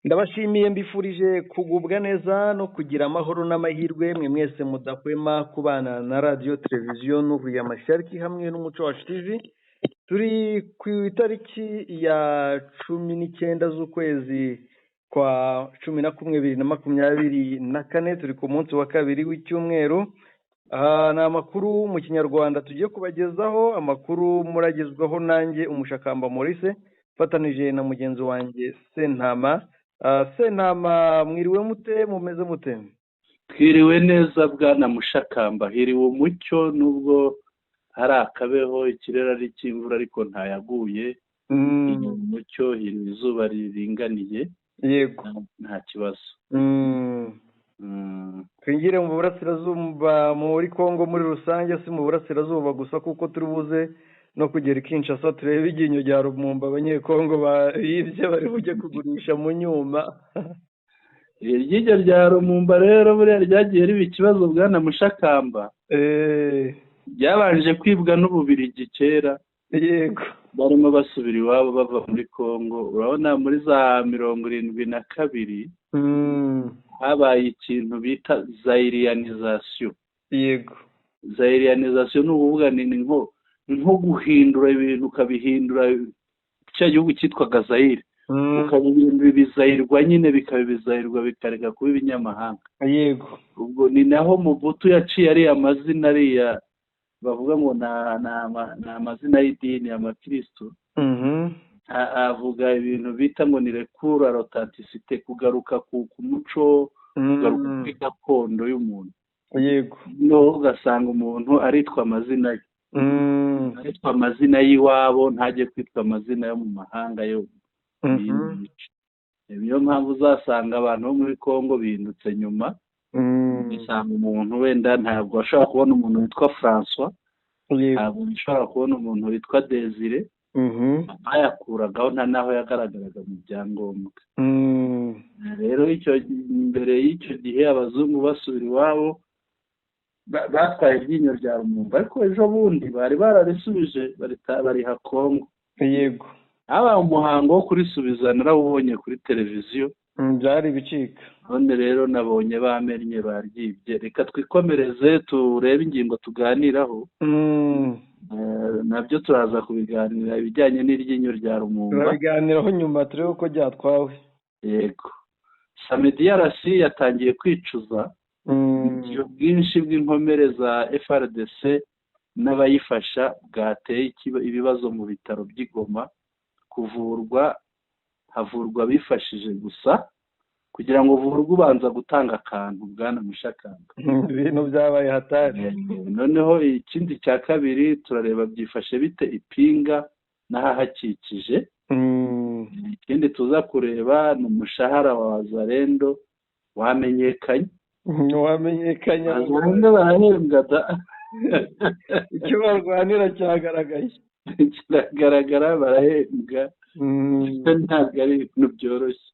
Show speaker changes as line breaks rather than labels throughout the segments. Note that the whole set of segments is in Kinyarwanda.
Ndabashimiye, mbifurije kugubwa neza no kugira amahoro n'amahirwe, mwe mwese mudahwema kubana na Radiyo Televiziyo Nuru ya Mashariki hamwe n'Umuco Wacu TV. Turi ku itariki ya 19 z'ukwezi kwa 11 2024, turi ku munsi wa kabiri w'icyumweru. Aha ni amakuru mu Kinyarwanda tugiye kubagezaho, amakuru muragezwaho nanjye Umushakamba Maurice, mfatanije na mugenzi wanjye Sentama. Sentama, mwiriwe mute? Mumeze mute?
Twiriwe neza, bwana Mushakamba. Hiriwe umucyo, nubwo hari akabeho, ikirere ari icy'imvura ariko ntayaguye. Hiriwe umucyo, hiriwe izuba riringaniye. Nta kibazo.
Twinjire mu burasirazuba, muri Kongo muri rusange, si mu burasirazuba gusa, kuko turi buze no kugera i Kinshasa turebe iryinyo rya Lumumba Abanyekongo bibye bari bujye kugurisha mu nyuma.
Iryinyo rya Lumumba rero buriya ryagiye riba ikibazo, bwana Mushakamba. Ryabanje kwibwa n'Ububirigi kera. Barimo basubira iwabo bava muri Kongo. Urabona muri za 72 habaye ikintu bita zaïrianisation. Zaïrianisation ni ukuvuga ni nko guhindura ibintu, ukabihindura cya gihugu cyitwaga Zayire, ukabihindura ibizayirwa nyine, bikaba ibizayirwa, bikareka kuba ibinyamahanga. Ubwo ni naho Mobutu yaciye ariya mazina, ariya bavuga ngo ni amazina y'idini, amakirisitu. Avuga ibintu bita ngo ni retour à l'authenticité, kugaruka ku muco, kugaruka kuri gakondo y'umuntu. Noneho ugasanga umuntu aritwa amazina ye, aritwa amazina y'iwabo, ntajye kwitwa amazina yo mu mahanga yo mu yindi mico. Niyo mpamvu uzasanga abantu bo muri Congo bihindutse nyuma. Usanga umuntu wenda ntabwo ashobora kubona umuntu witwa Francois, ntabwo ushobora kubona umuntu witwa Desire. Bayakuragaho, nta n'aho yagaragaraga mu byangombwa. Rero icyo mbere y'icyo gihe abazungu basubira iwabo batwaye iryinyo rya Lumumba, ariko ejo bundi bari bararisubije, bariha Kongo. Habaye umuhango wo kurisubiza, narawubonye kuri televiziyo.
Byari ibicika.
None rero nabonye bamennye, baryibye. Reka twikomereze turebe ingingo tuganiraho. Nabyo turaza kubiganira, ibijyanye n'iryinyo rya Lumumba.
Turabiganiraho nyuma, turebe uko byatwawe.
Yego. SAMIDRC yatangiye kwicuza igihe ubwinshi bw'inkomere za FARDC n'abayifasha bwateye ibibazo mu bitaro by'i Goma. Kuvurwa havurwa abifashije gusa. Kugira ngo uvurwe ubanza gutanga akantu, bwana Mushakamba.
Ibintu byabaye hatari.
Noneho ikindi cya kabiri turareba byifashe bite i Pinga n'ahahakikije. Ikindi tuza kureba ni umushahara wa Wazalendo wamenyekanye.
Wamenyekanye.
Wazalendo barahembwa da.
Icyo barwanira cyagaragaye.
Kiragaragara, barahembwa. Ntabwo ari ibintu byoroshye.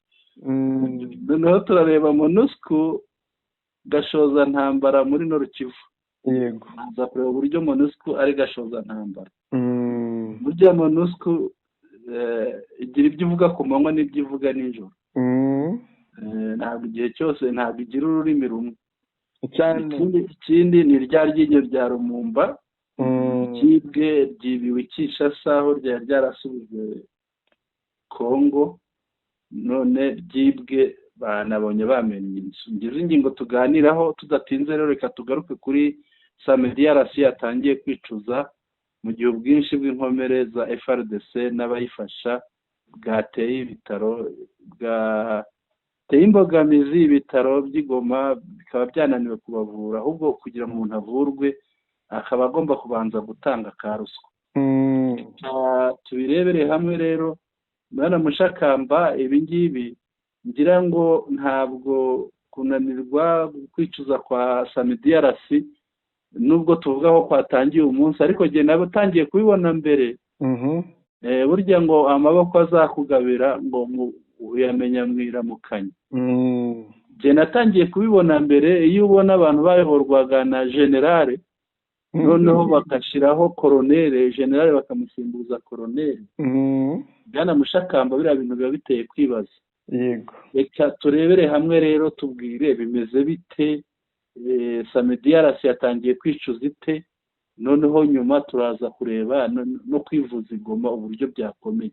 Noneho turareba MONUSCO gashoza ntambara muri Nord-Kivu. Tuza kureba uburyo MONUSCO ari gashoza ntambara. Burya MONUSCO igira ibyo ivuga ku manywa n'ibyo ivuga nijoro. Ntabwo igihe cyose, ntabwo igira ururimi rumwe. Ikindi ni rya ryinyo rya Lumumba ryibwe, ryibiwe i Kinshasa aho ryari ryarasubijwe Kongo, none ryibwe, banabonye bamennye inzu. Ngize ingingo tuganiraho. Tudatinze rero, reka tugaruke kuri SAMIDRC yatangiye kwicuza mu gihe ubwinshi bw'inkomere za FARDC n'abayifasha bwateye ibitaro, bwateye imbogamizi ibitaro by'i Goma, bikaba byananiwe kubavura, ahubwo kugira ngo umuntu avurwe akaba agomba kubanza gutanga ka ruswa. Tubirebere hamwe rero, bwana Mushakamba. Ibi ngibi ngira ngo ntabwo kunanirwa kwicuza kwa SAMIDRC, nubwo tuvuga ko kwatangiye umunsi, ariko njye nawe utangiye kubibona mbere. Burya ngo amaboko azakugabira ngo uyamenya mwiramukanya. Njye natangiye kubibona mbere. Iyo ubona abantu bayoborwaga na général, noneho bagashyiraho koronere, général bakamusimbuza koronere, bwana Mushakamba, biriya bintu biba biteye kwibaza.
Yego.
Reka turebere hamwe rero, tubwire bimeze bite, SAMIDRC yatangiye kwicuza ite, noneho nyuma turaza kureba no kwivuza i Goma uburyo byakomeye.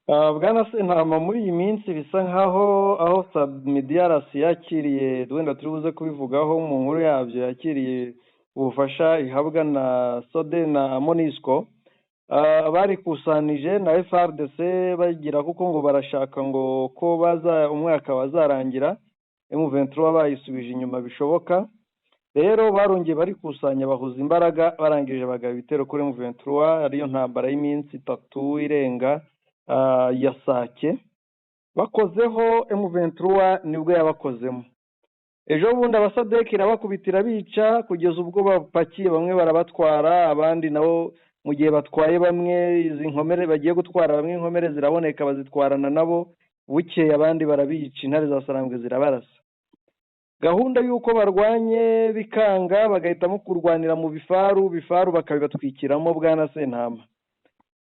Bwana Sentama, muri iyi minsi bisa nkaho aho SAMIDRC yakiriye, wenda turi buze kubivugaho mu nkuru yabyo, yakiriye ubufasha ihabwa na SADC na MONUSCO, barikusanije na FARDC bagira kuko ngo barashaka ngo ko baza umwaka wazarangira M23 bayisubije inyuma bishoboka. Rero barongeye barikusanya, bahuza imbaraga, barangije bagaba ibitero kuri M23, ariyo ntambara y'iminsi 3 irenga ya Sake. Bakozeho M23 nibwo yabakozemo. Ejo bundi abasadeki irabakubitira bica kugeza ubwo bapakiye bamwe barabatwara, abandi nabo mu gihe batwaye bamwe izi nkomere bagiye gutwara bamwe inkomere ziraboneka bazitwarana nabo, bukeye abandi barabica, intare za Sarambwe zirabarasa. Gahunda y'uko barwanye bikanga bagahitamo kurwanira mu bifaru, bifaru bakabibatwikiramo. Bwana Sentama,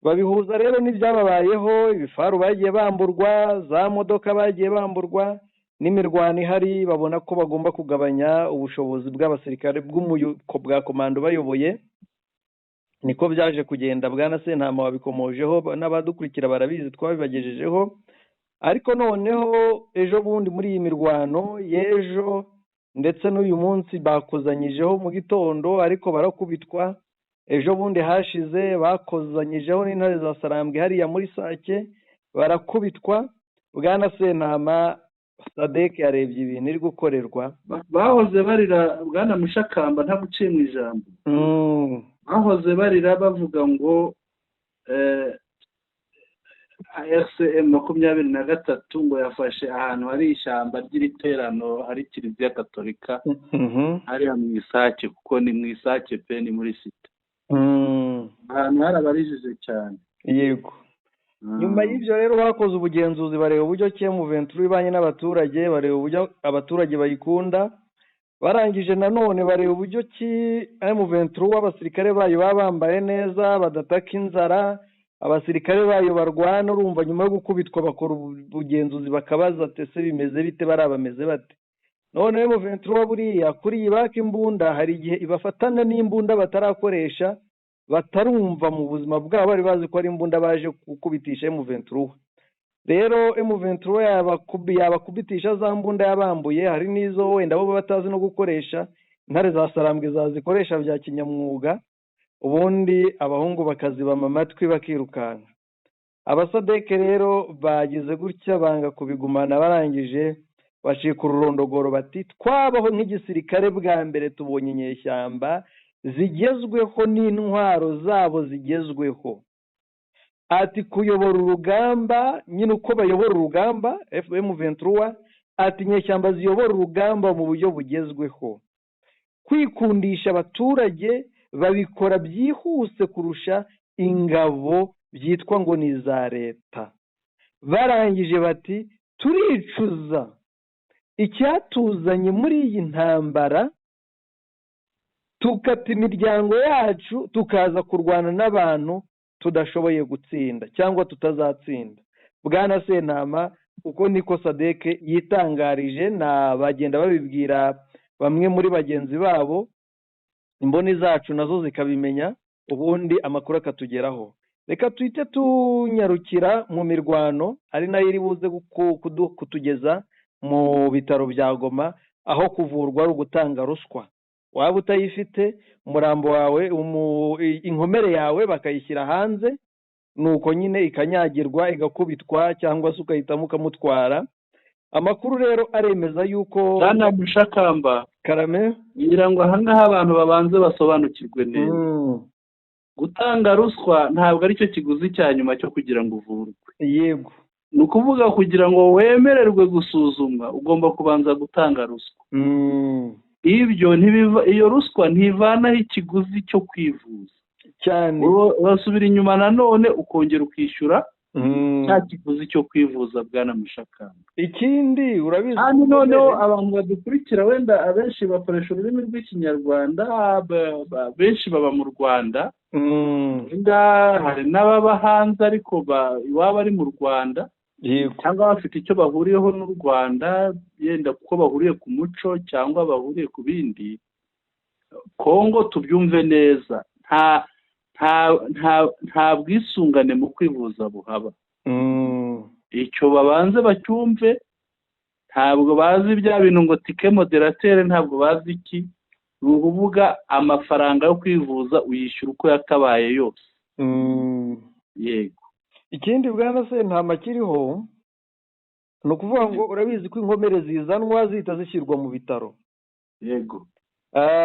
babihuza rero n'ibyababayeho, ibifaru bagiye bamburwa, za modoka bagiye bamburwa, n'imirwano ihari, babona ko bagomba kugabanya ubushobozi bw'abasirikare bwa komando bayoboye. Niko byaje kugenda. Bwana Sentama, wabikomojeho, n'abadukurikira barabizi, twabibagejejeho. Ariko noneho ejo bundi muri iyi mirwano y'ejo ndetse n'uyu munsi bakozanyijeho mu gitondo, ariko barakubitwa. Ejo bundi hashize bakozanyijeho n'intare za Sarambwe hariya muri Sake, barakubitwa. Bwana Sentama, SADC yarebye ibintu iri gukorerwa.
Bahoze barira, bwana Mushakamba, ntaguciye mu ijambo, bahoze barira bavuga ngo AFC M23 ngo yafashe ahantu hari ishyamba ry'iriterano, hari Kiliziya Katolika hariya mu Isake, kuko ni mu Isake pe, ni muri site, ahantu harabarijije cyane.
Yego. Nyuma y'ibyo rero bakoze ubugenzuzi, bareba uburyo M23 ibanye n'abaturage, bareba uburyo abaturage bayikunda. Barangije nanone bareba uburyo ki M23 abasirikare bayo baba bambaye neza, badataka inzara, abasirikare bayo barwana. Urumva nyuma yo gukubitwa bakora ubugenzuzi bakabaza ese bimeze bite, bari bameze bate. None M23 buriya kuri iyi baka imbunda, hari igihe ibafatana n'imbunda batarakoresha, batarumva mu buzima bwabo, bari bazi ko ari imbunda baje gukubitisha M23. Rero M23 yabakubitisha za mbunda yabambuye, hari n'izo wenda bo batazi no gukoresha, intare za Sarambwe zazikoresha bya kinyamwuga, ubundi abahungu bakazibama amatwi bakirukanka. Abasadeke rero bagize gutya banga kubigumana, barangije bacika ururondogoro bati twabaho nk'igisirikare bwa mbere tubonye inyeshyamba zigezweho n'intwaro zabo zigezweho. Ati kuyobora urugamba nyine uko bayobora urugamba M23, ati inyeshyamba ziyobora urugamba mu buryo bugezweho, kwikundisha abaturage babikora byihuse kurusha ingabo byitwa ngo ni za leta. Barangije bati turicuza icyatuzanye muri iyi ntambara, tukata imiryango yacu tukaza kurwana n'abantu tudashoboye gutsinda cyangwa tutazatsinda. Bwana Sentama, uko niko SADC yitangarije, na bagenda babibwira bamwe muri bagenzi babo, imboni zacu nazo zikabimenya, ubundi amakuru akatugeraho. Reka tuhite tunyarukira mu mirwano ari nayo iri buze kutugeza mu bitaro bya Goma, aho kuvurwa ari ugutanga ruswa. Waba utayifite umurambo wawe, inkomere yawe bakayishyira hanze, nuko nyine ikanyagirwa igakubitwa, cyangwa se ukahitamo ukamutwara. Amakuru rero aremeza yuko
Bwana Mushakamba,
Karame,
ngira ngo ahangaha abantu babanze basobanukirwe neza. Gutanga ruswa ntabwo aricyo kiguzi cya nyuma cyo kugira ngo uvurwe.
Yego.
Ni ukuvuga kugira ngo wemererwe gusuzumwa ugomba kubanza gutanga ruswa. Ibyo iyo ruswa ntivanaho ikiguzi cyo kwivuza
cyane.
Urasubira inyuma nanone ukongera ukishyura cya kiguzi cyo kwivuza. Bwana Mushakamba,
ikindi urabizi
kandi noneho abantu badukurikira wenda abenshi bakoresha ururimi rw'Ikinyarwanda, benshi baba mu Rwanda, wenda hari n'ababa hanze ariko iwabo ari mu Rwanda. Cyangwa bafite icyo bahuriyeho n'u Rwanda, yenda kuko bahuriye ku muco cyangwa bahuriye ku bindi. Kongo tubyumve neza, nta bwisungane mu kwivuza buhaba. Icyo babanze bacyumve, ntabwo bazi bya bintu ngo ticket modérateur, ntabwo bazi iki. Ni ukuvuga amafaranga yo kwivuza uyishyura uko yakabaye yose. Yego.
Ikindi bwana Sentama kiriho ni ukuvuga ngo urabizi ko inkomere zizanwa zihita zishyirwa mu bitaro.
Yego.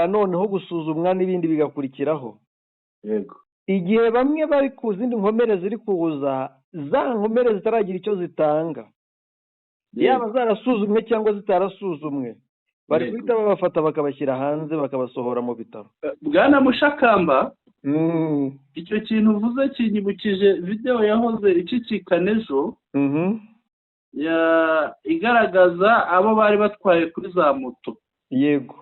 Noneho gusuzumwa n'ibindi bigakurikiraho.
Yego.
Igihe bamwe bari ku zindi nkomere ziri kuza, za nkomere zitaragira icyo zitanga, yaba zarasuzumwe cyangwa zitarasuzumwe, bari guhita babafata bakabashyira hanze, bakabasohora mu bitaro.
Bwana Mushakamba, icyo kintu uvuze kinyibukije videwo yahoze icicikana ejo, igaragaza abo bari batwaye kuri za moto.
Yego.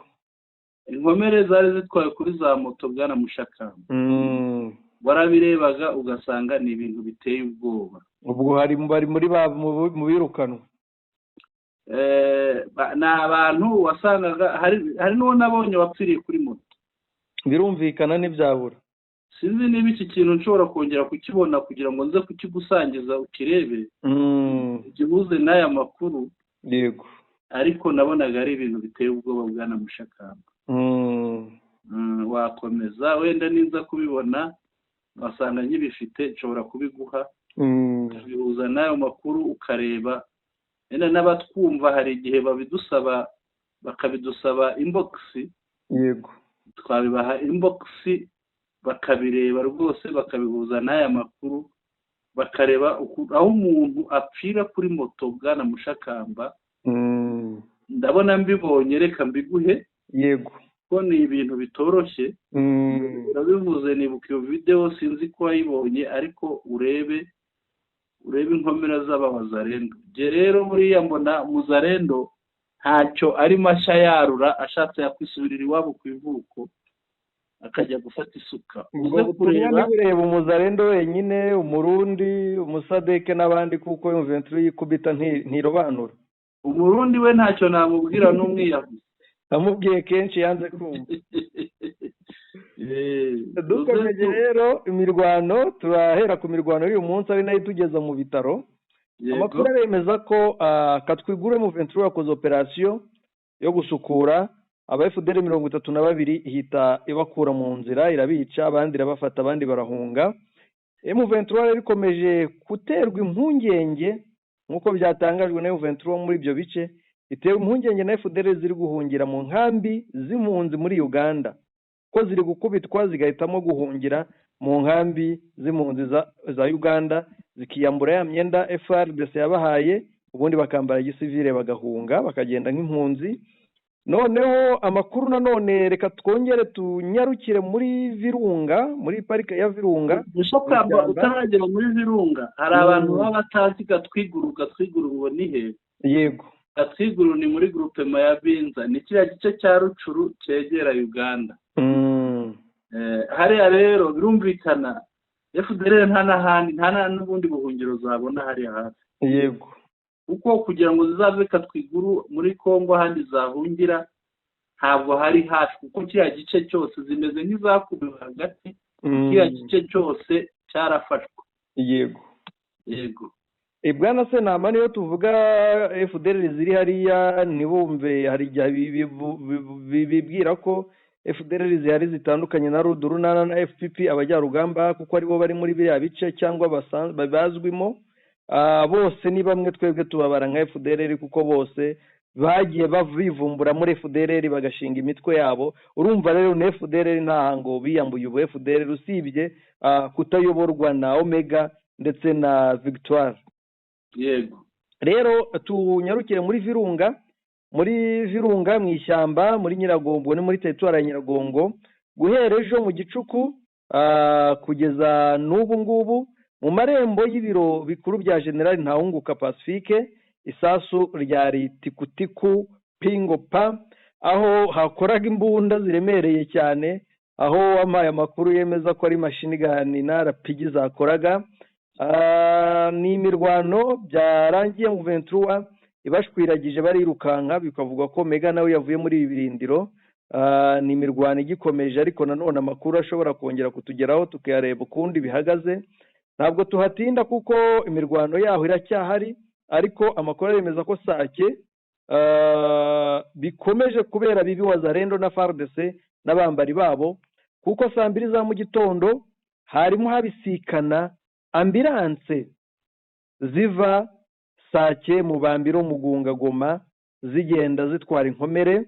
Inkomere zari zitwaye kuri za moto, bwana Mushakamba. Warabirebaga ugasanga ni ibintu biteye ubwoba.
Ubwo hari bari muri mu birukanwa.
Ni abantu wasangaga hari n'uwo nabonye wapfiriye kuri moto.
Birumvikana ntibyabura.
Sinzi niba iki kintu nshobora kongera kukibona kugira ngo nze kukigusangiza ukirebe, gihuze n'aya makuru.
Yego.
Ariko nabonaga ari ibintu biteye ubwoba, bwana Mushakamba. Wakomeza, wenda ninza kubibona wasanga nkibifite, nshobora kubiguha, ukabihuza n'ayo makuru ukareba. Wenda n'abatwumva hari igihe babidusaba, bakabidusaba inbox.
Yego.
Twabibaha inbox bakabireba rwose, bakabihuza n'aya makuru, bakareba aho umuntu apfira kuri moto, bwana Mushakamba. Ndabona mbibonye, reka mbiguhe.
Yego.
Ko ni ibintu bitoroshye. Urabivuze nibuka iyo videwo, sinzi ko wayibonye, ariko urebe inkomere z'abawazarendo. Njye rero buriya mbona muzarendo ntacyo ari mashya yarura, ashatse yakwisubirira iwabo ku ivuko akajya gufata isuka.
Uze kureba umuzarendo wenyine, umurundi, umusadeke n'abandi, kuko M23 yikubita ntirobanura.
Umurundi we ntacyo namubwira, n'umwiyahuzi
namubwiye kenshi yanze kumva. Dukomeje rero imirwano, turahera ku mirwano y'uyu munsi ari nayo itugeza mu bitaro. Amakuru aremeza ko Katwigure M23 yakoze operasiyo yo gusukura aba FDL 32, ihita ibakura mu nzira, irabica, abandi irabafata, abandi barahunga. M23 rero ikomeje guterwa impungenge nk'uko byatangajwe na M23 muri ibyo bice, itewe impungenge na FDL ziri guhungira mu nkambi z'impunzi muri Uganda, ko ziri gukubitwa zigahitamo guhungira mu nkambi z'impunzi za Uganda, zikiyambura ya myenda FARDC yabahaye, ubundi bakambara gisivile bagahunga bakagenda nk'impunzi. Noneho amakuru nanone reka twongere tunyarukire muri Virunga, muri parike ya Virunga.
Mushakamba, utaragera muri Virunga hari abantu baba batazi Gatwiguru. Gatwiguru ngo ni he?
Yego.
Gatwiguru ni muri groupement ya Binza, ni kiriya gice cya Rucuru cyegera Uganda. Hariya rero birumvikana FDL nta n'ahandi, nta n'ubundi buhungiro zabona hariya hafi.
Yego.
Kuko kugira ngo zizave Katwiguru muri Kongo ahandi zahungira ntabwo hari hafi, kuko kiriya gice cyose zimeze nk'izakubiwe hagati, kiriya gice cyose cyarafashwe.
Yego.
Yego.
Bwana Sentama, niyo tuvuga FDL ziri hariya ntibumve, hari igihe bibwira ko FDL zihari zitandukanye na Rudurunana na FPP abajyarugamba, kuko aribo bari muri biriya bice cyangwa bazwimo. Bose ni bamwe, twebwe tubabara nka FDLR kuko bose bagiye bivumbura muri FDLR bagashinga imitwe yabo. Urumva rero na FDLR nta ngo biyambuye ubu FDLR, usibye kutayoborwa na Omega ndetse na Victoire.
Yego.
Rero tunyarukire muri Virunga, muri Virunga mu ishyamba muri Nyiragongo, ni muri teritwari ya Nyiragongo, guhera ejo mu gicuku kugeza n'ubu ngubu mu marembo y'ibiro bikuru bya General Ntawunguka Pacifique, isasu ryari tikutiku pingo pa, aho hakoraga imbunda ziremereye cyane, aho wampaye amakuru yemeza ko ari machine gun na RPG zakoraga. Ni imirwano byarangiye M23 ibashwiragije barirukanka, bikavuga ko Mega nawe yavuye muri ibi birindiro. Ni imirwano igikomeje, ariko nanone amakuru ashobora kongera kutugeraho tukayareba ukundi bihagaze. Ntabwo tuhatinda kuko imirwano yaho iracyahari, ariko amakuru aremeza ko Sake bikomeje kubera bibi Wazalendo na FARDC n'abambari babo, kuko saa 2 za mu gitondo harimo habisikana ambulance ziva Sake mu Bambiro Mugunga Goma zigenda zitwara inkomere.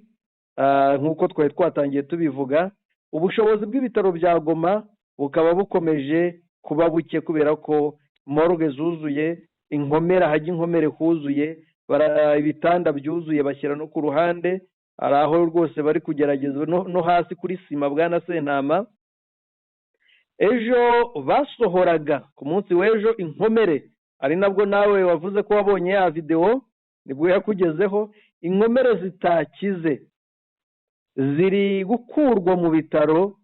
Nk'uko twari twatangiye tubivuga, ubushobozi bw'ibitaro bya Goma bukaba bukomeje kuba buke kubera ko morgue zuzuye, inkomere hajya inkomere huzuye, ibitanda byuzuye bashyira no ku ruhande, hari aho rwose bari kugerageza no hasi kuri sima. Bwana Sentama, ejo basohoraga ku munsi w'ejo inkomere, ari nabwo nawe wavuze ko wabonye ya video nibwo yakugezeho, inkomere zitakize ziri gukurwa mu bitaro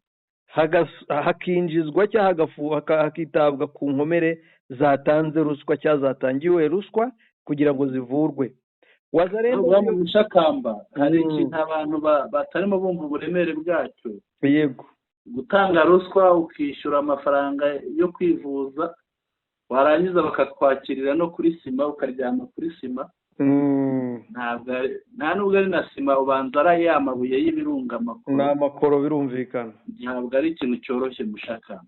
hakinjizwa cyangwa hakitabwa ku nkomere zatanze ruswa cyangwa zatangiwe ruswa kugira ngo zivurwe.
Wazalendo Mushakamba, hari ikintu abantu batarimo bumva uburemere bwacyo.
Yego,
gutanga ruswa ukishyura amafaranga yo kwivuza, warangiza bakakwakirira no kuri sima, ukaryama kuri sima. Nta nubwo ari na sima, ubanza ari ya mabuye y'ibirunga, amakoro.
Ni amakoro, birumvikana.
Ntabwo ari ikintu cyoroshye Mushakamba.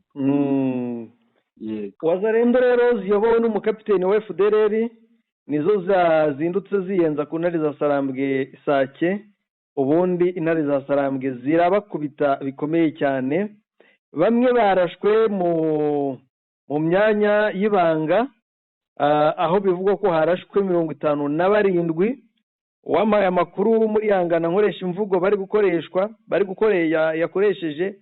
Yego.
Wazalendo rero ziyobowe n'umukapiteni wa FDLR nizo zazindutse ziyenza ku ntare za Sarambwe Sake, ubundi intare za Sarambwe zirabakubita bikomeye cyane. Bamwe barashwe mu myanya y'ibanga, aho bivugwa ko harashwe 57. Uwampaye amakuru muri yangana nkoresha imvugo bari gukoreshwa bari gukoreya yakoresheje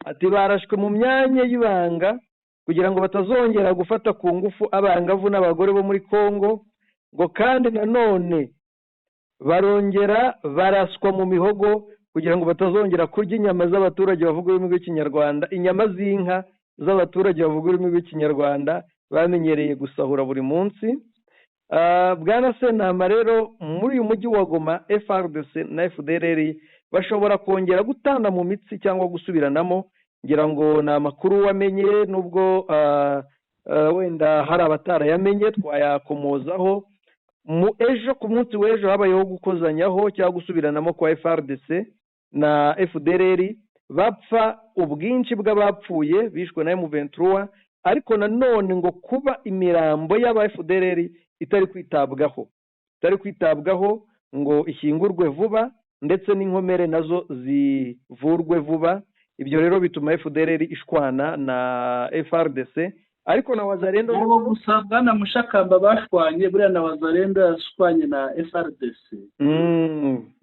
ati barashwe mu myanya y'ibanga kugira ngo batazongera gufata ku ngufu abangavu n'abagore bo muri Kongo, ngo kandi nanone barongera baraswa mu mihogo kugira ngo batazongera kurya inyama z'abaturage bavuga ururimi rw'Ikinyarwanda, inyama z'inka z'abaturage bavuga ururimi rw'Ikinyarwanda bamenyereye gusahura buri munsi. Bwana Sentama, rero muri uyu mujyi wa Goma FARDC na FDLR bashobora kongera gutana mu mitsi cyangwa gusubiranamo. Ngira ngo ni amakuru wamenye, nubwo wenda hari abatarayamenye twayakomozaho. Mu ejo ku munsi w'ejo habayeho gukozanyaho cyangwa gusubiranamo kwa FARDC na FDLR, bapfa ubwinshi bw'abapfuye bishwe na M23, ariko nanone ngo kuba imirambo y'aba FDLR itari kwitabwaho ngo ishyingurwe vuba, ndetse n'inkomere nazo zivurwe vuba. Ibyo rero bituma FDLR ishwana na FARDC, ariko na Wazalendo
ubu gusa. Bwana Mushakamba, bashwanye buriya na Wazalendo yashwanye na FARDC,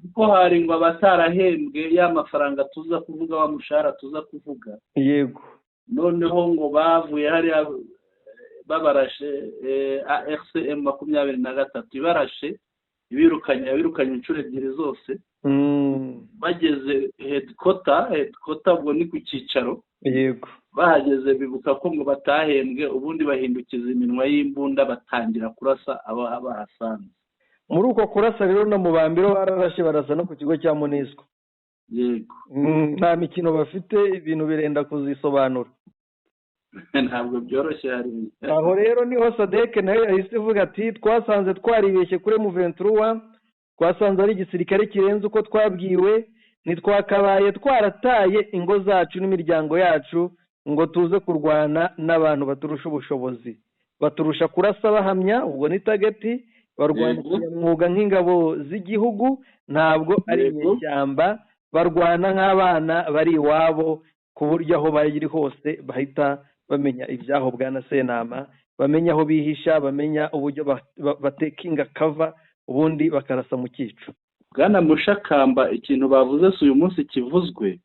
kuko hari ngo abatarahembwe ya mafaranga tuza kuvuga, wa mushahara tuza kuvuga.
Yego.
Noneho ngo bavuye hariya babarashe ARCM 23 ibarashe, ibirukanye inshuro ebyiri zose. Bageze headquarter ubwo ni ku cyicaro.
Yego.
Bahageze bibuka ko ngo batahembwe, ubundi bahindukiza iminwa y'imbunda batangira kurasa aba bahasanze.
Muri uko kurasa rero no mu Bambiro bararashe, barasa no ku kigo cya MONUSCO.
Yego.
Nta mikino bafite, ibintu birenda kuzisobanura.
Ntabwo byoroshye hariya.
Aho rero niho SADC nayo yahise ivuga ati twasanze twaribeshye kuri M23, twasanze ari igisirikare kirenze uko twabwiwe, ntitwakabaye twarataye ingo zacu n'imiryango yacu ngo tuze kurwana n'abantu baturusha ubushobozi, baturusha kurasa bahamya, ubwo ni target, barwana umwuga nk'ingabo z'igihugu, ntabwo ari inyeshyamba, barwana nk'abana bari iwabo, ku buryo aho bari hose bahita bamenya ibyaho. Bwana Sentama, bamenya aho bihisha, bamenya uburyo batekinga cover, ubundi bakarasa mu cyico.
Bwana Mushakamba, ikintu bavuze si uyu munsi kivuzwe.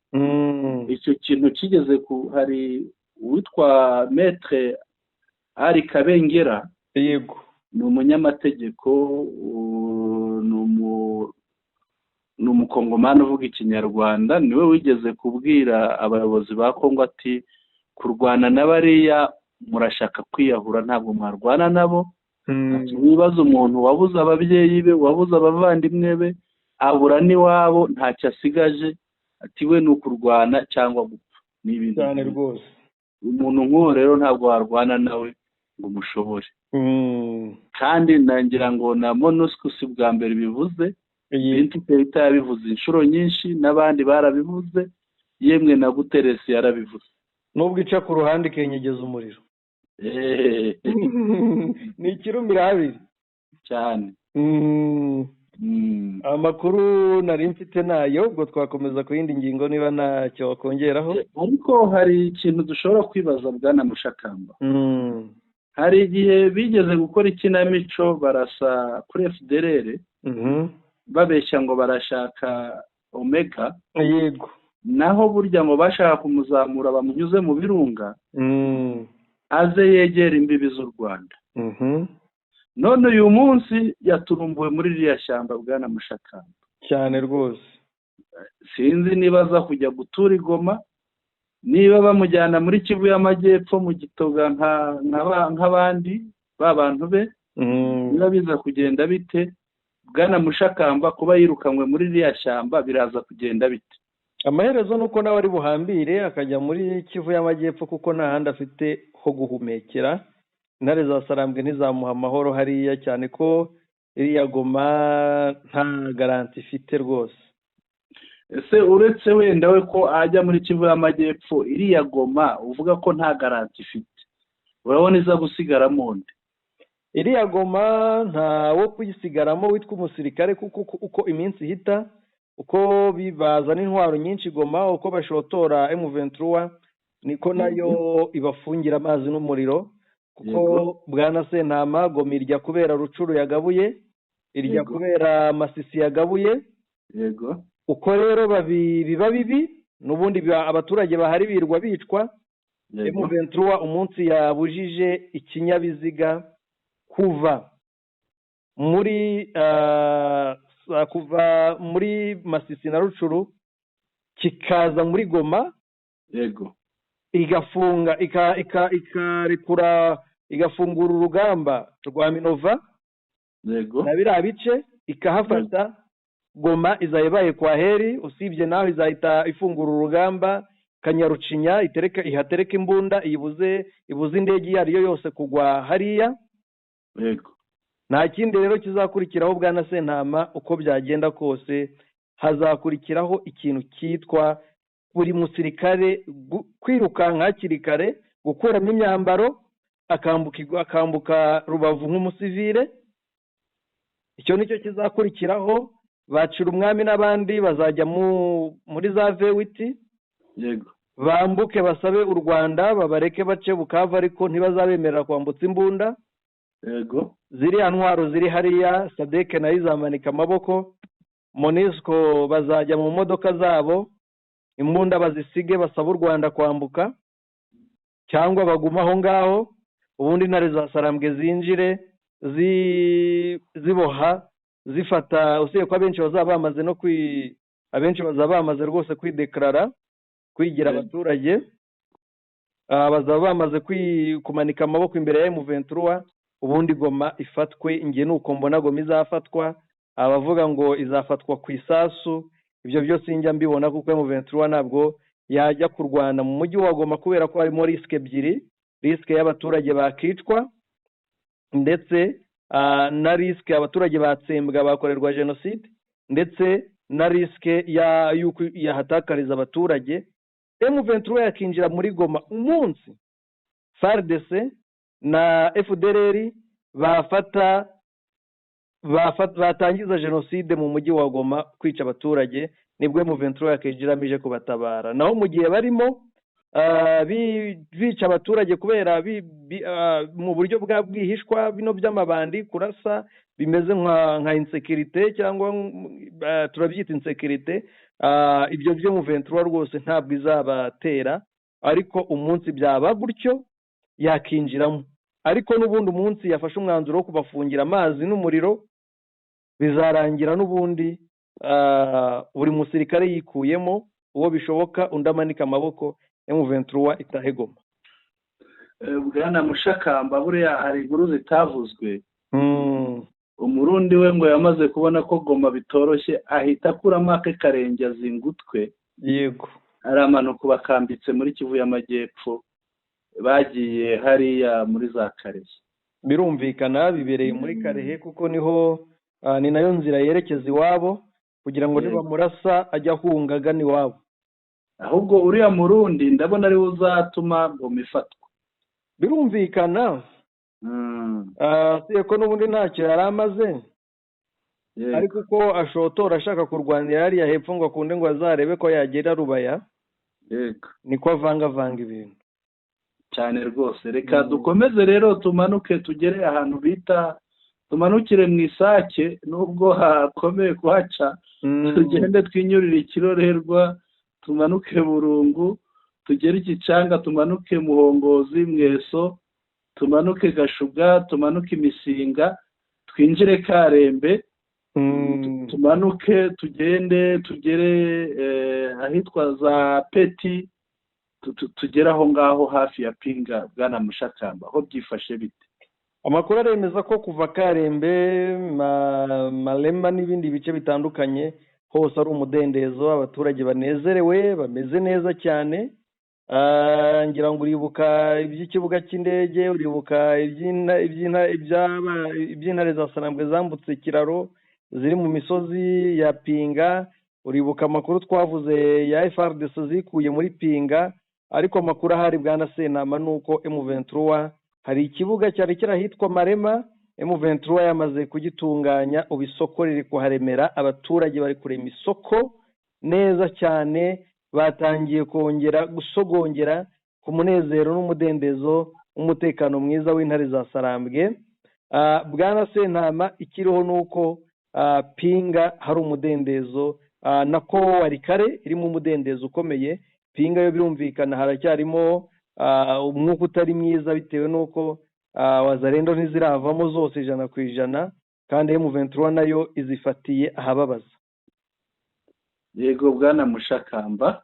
Icyo kintu kigeze ku, hari uwitwa Maître Ari Kabengera.
Yego.
Ni umunyamategeko, ni umukongomani uvuga Ikinyarwanda, niwe wigeze kubwira abayobozi ba Kongo ati kurwana na bariya Murashaka kwiyahura, ntabwo mwarwana nabo. Wibaza umuntu wabuze ababyeyi be, wabuze abavandimwe be, abura n'iwabo, ntacyo asigaje, ati we ni ukurwana cyangwa gupfa. Ni ibintu
cyane rwose.
Umuntu nk'uwo rero ntabwo warwana nawe ngo umushobore. Kandi nangira ngo na MONUSCO si bwa mbere bivuze, Bintu Keita yabivuze inshuro nyinshi, n'abandi barabivuze, yemwe na Guterres yarabivuze.
Nubwo ica ku ruhande ikenyegeza umuriro. Ni ikirumira habiri
cyane.
Amakuru nari mfite nayo, ubwo twakomeza ku yindi ngingo niba ntacyo wakongeraho.
Ariko hari ikintu dushobora kwibaza, bwana Mushakamba. Hari igihe bigeze gukora ikinamico, barasa kuri FDLR, babeshya ngo barashaka Omega. Naho burya ngo bashaka kumuzamura bamunyuze mu birunga, aze yegera imbibi z'u Rwanda. None uyu munsi yaturumbuwe muri ririya shyamba, bwana Mushakamba.
Cyane rwose.
Sinzi niba aza kujya gutura i Goma, niba bamujyana muri Kivu y'Amajyepfo mu Gitoga nk'abandi ba bantu be, niba biza kugenda bite. Bwana Mushakamba, kuba yirukanywe muri ririya shyamba biraza kugenda bite?
Amaherezo ni uko nawe ari buhambire akajya muri Kivu y'Amajyepfo, kuko nta handi afite ho guhumekera. Intare za Sarambwe ntizamuha amahoro hariya, cyane ko iriya Goma nta garantie ifite rwose.
Ese uretse wenda we ko ajya muri Kivu y'Amajyepfo, iriya Goma uvuga ko nta garantie ifite, urabona iza gusigaramo nde?
Iriya Goma nta wo kuyisigaramo witwa umusirikare, kuko uko iminsi ihita, uko bazana intwaro nyinshi Goma, uko bashotora M23, niko nayo ibafungira amazi n'umuriro. Kuko bwana Sentama, Goma irya kubera Rucuru yagabuye, irya kubera Masisi yagabuye. Uko rero biba bibi, n'ubundi abaturage bahari birwa bicwa. M23 umunsi yabujije ikinyabiziga kuva muri Masisi na Rucuru kikaza muri Goma, igafunga, ikarekura, igafungura urugamba rwa Minova na biriya bice ikahafata, Goma izaba ibaye kwa heri. Usibye naho, izahita ifungura urugamba Kanyarucinya, itereke, ihatereke imbunda, ibuze ibuze indege iyo ari yo yose kugwa hariya. Nta kindi rero kizakurikiraho, bwana Sentama. Uko byagenda kose, hazakurikiraho ikintu cyitwa buri musirikare kwirukanka hakiri kare, gukuramo imyambaro, akambuka Rubavu nk'umusivile. Icyo nicyo kizakurikiraho. Bacira umwami n'abandi bazajya muri za V8, bambuke basabe u Rwanda babareke bace Bukavu, ariko ntibazabemerera kwambutsa imbunda. Ziriya ntwaro ziri hariya, SADC nayo izamanika amaboko, MONUSCO bazajya mu modoka zabo, imbunda bazisige, basaba u Rwanda kwambuka cyangwa baguma aho ngaho, ubundi intare za Sarambwe zinjire ziboha zifata. Usibye ko abenshi bazaba bamaze rwose kwideclara, kwigira abaturage, bazaba bamaze kumanika amaboko imbere ya M23, ubundi Goma ifatwe. Nge nuko mbona Goma izafatwa. Abavuga ngo izafatwa ku isasu, ibyo byose njya mbibona, kuko M23 ntabwo yajya kurwana mu mujyi wa Goma, kubera ko harimo risque ebyiri: risque y'abaturage bakicwa, ndetse na risque abaturage batsembwa, bakorerwa jenoside, ndetse na risque y'uko yahatakariza abaturage. M23 yakinjira muri Goma umunsi FARDC na FDLR batangiza jenoside mu mujyi wa Goma, kwica abaturage, nibwo M23 yakinjiramo ije kubatabara. Naho mu gihe barimo bica abaturage kubera mu buryo bwa bwihishwa, bino by'amabandi, kurasa bimeze nka insécurité, cyangwa turabyita insécurité, ibyo byo M23 rwose ntabwo izabatera. Ariko umunsi byaba gutyo yakinjiramo, ariko n'ubundi umunsi yafashe umwanzuro wo kubafungira amazi n'umuriro, bizarangira n'ubundi buri musirikare yikuyemo uwo bishoboka, undi amanika amaboko, M23 itahe Goma.
Bwana Mushakamba, buriya hari inkuru zitavuzwe. Umurundi we ngo yamaze kubona ko Goma bitoroshye, ahita akuramo ake karenge azinga utwe. Aramanuka, bakambitse muri Kivu y'Amajyepfo, bagiye hariya muri za Karehe.
Birumvikana, bibereye muri Karehe kuko niho ni nayo nzira yerekeza iwabo, kugira ngo nibamurasa ajya ahunga agana iwabo.
Ahubwo uriya Murundi ndabona ariwe uzatuma Goma ifatwa.
Birumvikana, ko n'ubundi ntacyo yari amaze, ariko uko ashotora ashaka kurwanira hariya hepfo ngo akunde ngo azarebe ko yagera Rubaya, niko avangavanga ibintu
cyane rwose. Reka dukomeze rero, tumanuke tugere ahantu bita, tumanukire mu Isake, nubwo hakomeye kuhaca, tugende twinyurire Ikirorerwa, tumanuke Burungu, tugere Igicanga, tumanuke Muhongozi, Mweso, tumanuke Gashuga, tumanuke Imisinga, twinjire Karembe, tumanuke tugende tugere ahitwa za Peti, tugere aho ngaho hafi ya Pinga. Bwana Mushakamba, aho byifashe bite?
Amakuru aremeza ko kuva Karembe, Malema n'ibindi bice bitandukanye hose ari umudendezo, abaturage banezerewe, bameze neza cyane. Ngira ngo uribuka iby'ikibuga cy'indege, uribuka iby'intare za Sarambwe zambutse ikiraro ziri mu misozi ya Pinga, uribuka amakuru twavuze ya FARDC zikuye muri Pinga. Ariko amakuru ahari, bwana Sentama, ni uko M23 hari ikibuga cyari kirahitwa Marema, M23 yamaze kugitunganya, ubu isoko riri kuharemera, abaturage bari kurema isoko neza cyane, batangiye kongera gusogongera ku munezero n'umudendezo w'umutekano mwiza w'intare za Sarambwe. Bwana Sentama, ikiriho ni uko Pinga hari umudendezo, nako Warikare irimo umudendezo ukomeye. Pinga yo birumvikana haracyarimo umwuka utari mwiza, bitewe n'uko Wazalendo ntiziravamo zose 100%, kandi M23 nayo izifatiye ahababaza.
Yego, bwana Mushakamba.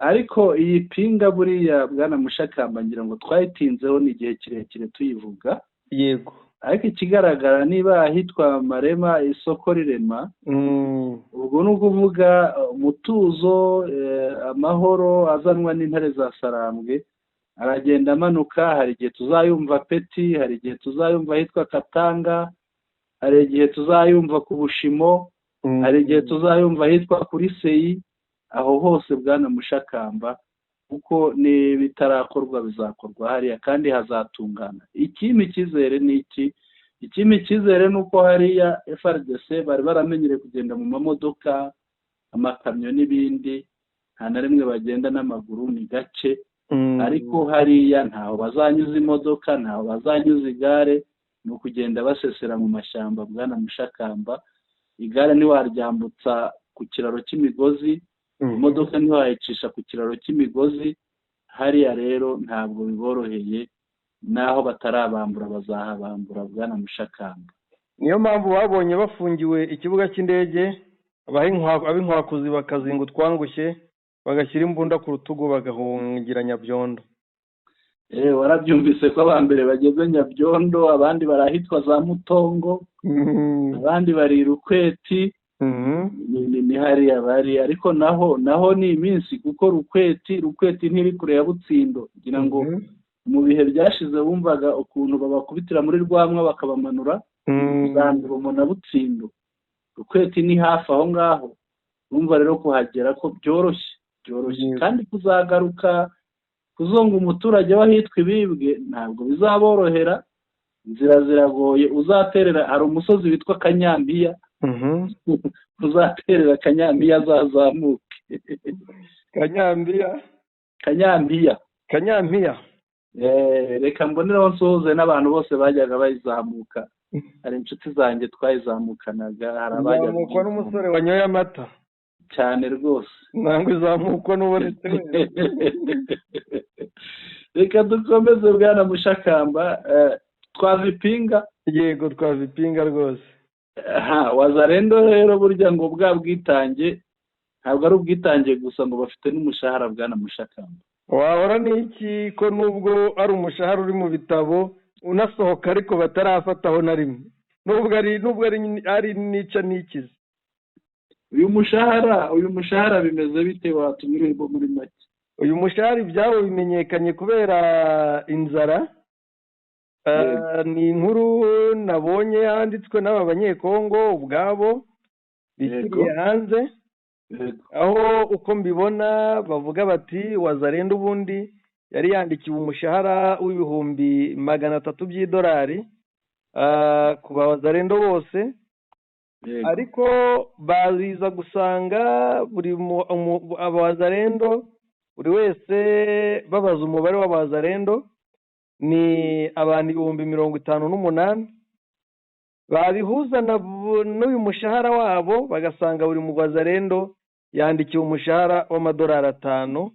Ariko iyi Pinga buriya, bwana Mushakamba, ngira ngo twayitinzeho n'igihe kirekire tuyivuga. Ariko ikigaragara, niba ahitwa Marema isoko rirema, ubwo ni ukuvuga umutuzo, amahoro azanwa n'intare za Sarambwe aragenda amanuka. Hari igihe tuzayumva Peti, hari igihe tuzayumva ahitwa Katanga, hari igihe tuzayumva ku Bushimo, hari igihe tuzayumva ahitwa kuri Seyi. Aho hose, bwana Mushakamba, kuko n'ibitarakorwa bizakorwa hariya kandi hazatungana. Ikimpa icyizere ni iki? Ikimpa icyizere ni uko hariya FARDC bari baramenyereye kugenda mu mamodoka, amakamyo n'ibindi, nta na rimwe bagenda n'amaguru, ni gake. Ariko hariya ntaho bazanyuza imodoka, ntaho bazanyuza igare, ni ukugenda basesera mu mashyamba. Bwana Mushakamba, igare ntiwaryambutsa ku kiraro cy'imigozi, imodoka ntiwayicisha ku kiraro cy'imigozi. Hariya rero ntabwo biboroheye, naho batarabambura bazahabambura, bwana Mushakamba.
Niyo mpamvu babonye bafungiwe ikibuga cy'indege, ab'inkwakuzi bakazinga utwangushye, bagashyira imbunda ku rutugu, bagahungira Nyabyondo.
Warabyumvise ko aba mbere bageze Nyabyondo, abandi barahitwa za Mutongo, abandi bari Rukweti, ni hariya bari. Ariko naho ni iminsi, kuko Rukweti ntiri kure ya Butsindo. Kugira ngo mu bihe byashize wumvaga ukuntu babakubitira muri Rwamwa bakabamanura za Ndurumo na Butsindo. Rukweti ni hafi aho ngaho, urumva rero kuhagera ko byoroshye byoroshye. Kandi kuzagaruka kuzonga umuturage w'ahitwa Ibibwe ntabwo bizaborohera, inzira ziragoye. Uzaterera, hari umusozi witwa Kanyambiya, uzaterera Kanyambiya azazamuke.
Kanyambiya?
Kanyambiya.
Kanyampiya.
Reka mboneraho nsuhuze n'abantu bose bajyaga bayizamuka. Hari inshuti zanjye twayizamukanaga, hari abajyaga
Izamukwa n'umusore wanyoye amata.
Cyane rwose.
Ntabwo izamukwa n'ubonetse wese.
Reka dukomeze, bwana Mushakamba, twavipinga.
Yego, twavipinga rwose.
Aha Wazalendo rero burya ngo bwa bwitange ntabwo ari ubwitange gusa, ngo bafite n'umushahara, bwana Mushakamba.
Wahora n'iki ko nubwo ari umushahara uri mu bitabo unasohoka ariko batarafataho na rimwe, nubwo ari nica n'ikize.
Uyu mushahara bimeze bite watunyuremo muri make?
Uyu mushahara ibyabo bimenyekanye kubera inzara. Ni inkuru nabonye yanditswe n'aba banyekongo ubwabo bishyiriye hanze, aho uko mbibona bavuga bati Wazalendo ubundi yari yandikiwe umushahara w'300,000 by'idolari ku Wazalendo bose, ariko baziza gusanga buri Abazalendo buri wese babaza umubare w'Abazalendo ni abantu 58,000, babihuza n'uyu mushahara wabo bagasanga buri Mugwazalendo yandikiwe umushahara w'amadolari 5.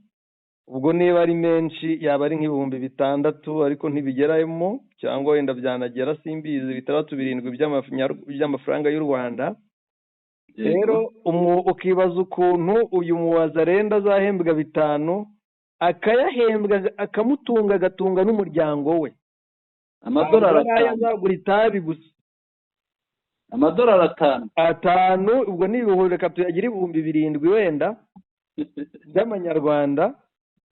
Ubwo niba ari menshi yaba ari nk'ibihumbi 6,000, ariko ntibigeramo cyangwa wenda byanagera simbizi, 6 7 by'amafaranga y'u Rwanda. Rero ukibaza ukuntu uyu Muwazalendo azahembwa 5 akayahembwa akamutunga agatunga n'umuryango we.
Amadolari 5
azagura itabi gusa,
amadolari 5,
ubwo ni ibihumbi, reka tuyagire 7,000 wenda by'amanyarwanda.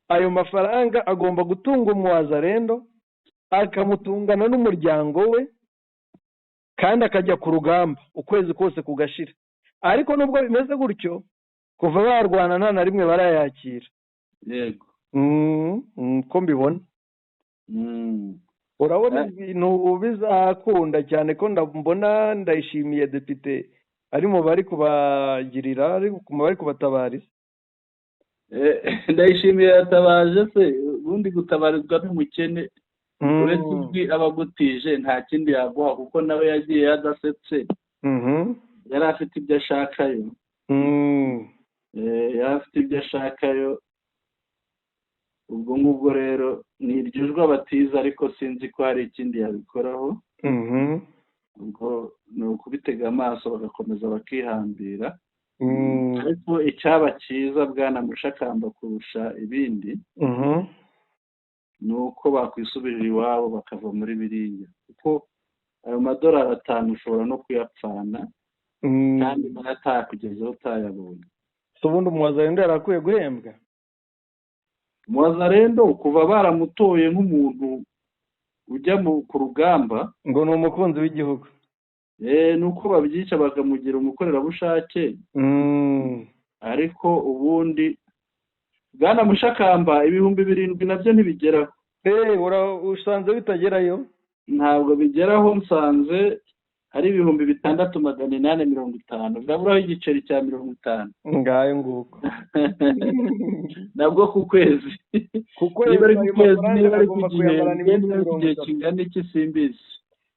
Ayo mafaranga agomba gutunga Umuwazalendo akamutungana n'umuryango we, kandi akajya ku rugamba ukwezi kose kugashira. Ariko nubwo bimeze gutyo, kuva barwana nta na rimwe barayakira.
Yego.
Ko mbibona. Urabona ibintu bizakunda cyane ko mbona Ndayishimiye depite ari mu bari kubagirira, ari mu bari kubatabariza.
Ndayishimiye yatabaje se ubundi gutabarizwa n'umukene uretse ijwi abagutije nta kindi yaguha, kuko nawe yagiye yadasetse. Yari afite ibyo ashakayo. Yari afite ibyo ashakayo. Ubwo ngubwo rero ni iryo jwi abatiza, ariko sinzi ko hari ikindi yabikoraho. Ubwo ni ukubitega amaso bagakomeza bakihambira. Ariko icyaba cyiza bwana Mushakamba kurusha ibindi ni uko bakwisubirira iwabo bakava muri biriya, kuko ayo madolari 5 ushobora no kuyapfana kandi natakugezeho utayabonye.
Ubundi Umuwazalendo yarakwiye guhembwa?
Umuwazalendo kuva baramutoye nk'umuntu ujya ku rugamba
ngo ni umukunzi w'igihugu,
nuko babyica bakamugira umukorerabushake. Ariko ubundi bwana Mushakamba 7,000 nabyo ntibigeraho.
Usanze bitagerayo?
Ntabwo bigeraho, nsanze hari 6,850, ndaburaho igiceri cya 50.
Ngayo nguko.
Nabwo ku kwezi. Niba ari ku kwezi, niba ari ku gihe kingana iki simbizi.